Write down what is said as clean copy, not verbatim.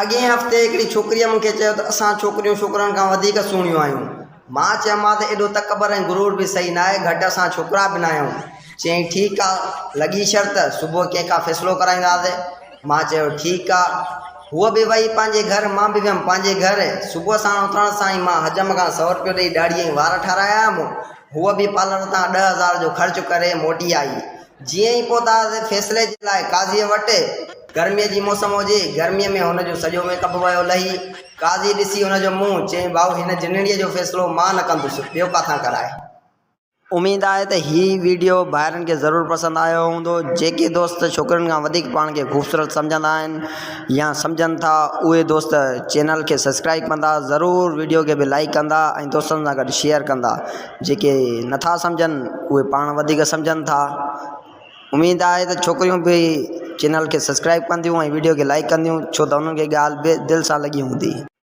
اڳئين هفتي هڪڙي ڇوڪريء مون کي چيو ته اسان ڇوڪريون ڇوڪرن کان وڌيڪ سهڻيون آهيون. مان چيومانس ته ايڏو تڪبر ۽ غرور به صحيح ناهي، گهٽ اسان ڇوڪرا به ناهيون. چيائين ٺيڪ آ، لڳي شرط، صبح ڪنهن کان فيصلو ڪرائينداسين. مان چيو ٺيڪ آ. هوء به وئي پنهنجي گهر، مان به ويم پنهنجي گهر. صبح ساڻ اٿڻ سان ئي مان حجم کان سئو رپيو ڏئي ڏاڙهي ۽ وار ٺارايا هيم. هوء به پارلر تان 10,000 جو خرچ ڪري موٽي آئي. جيئن ئي پهتاسين فيصلي جي لاء قاضيء وٽ، گرميء جي موسم هجي، گرميء ۾ هن جو سڄو ميڪ اپ ويو لهي. قاضي ڏسي هن جو منهن، چيائين ڀائو هن جنڙيء جو فيصلو مان نه ڪندس، ٻيو ڪاٿان ڪراء. اميد آهي ته هي ويڊيو ڀائرن کي ضرور پسند آيو هوندو. جيڪي دوست ڇوڪرين کان وڌيڪ پاڻ کي خوبصورت سمجهندا آهن يا سمجهن ٿا اهي دوست چينل کي سبسڪرائب ڪندا ضرور ويڊيو کي به لائيڪ ڪندا ۽ دوستن سان گڏ شيئر ڪندا. جيڪي نٿا سمجهن اهي پاڻ وڌيڪ سمجهن ٿا اميد آهي ته ڇوڪريون به چينل کي سبسڪرائب ڪنديون ۽ ويڊيو کي لائڪ ڪنديون ڇو ته انهن کي ڳالهه به دل سان لڳي هوندي.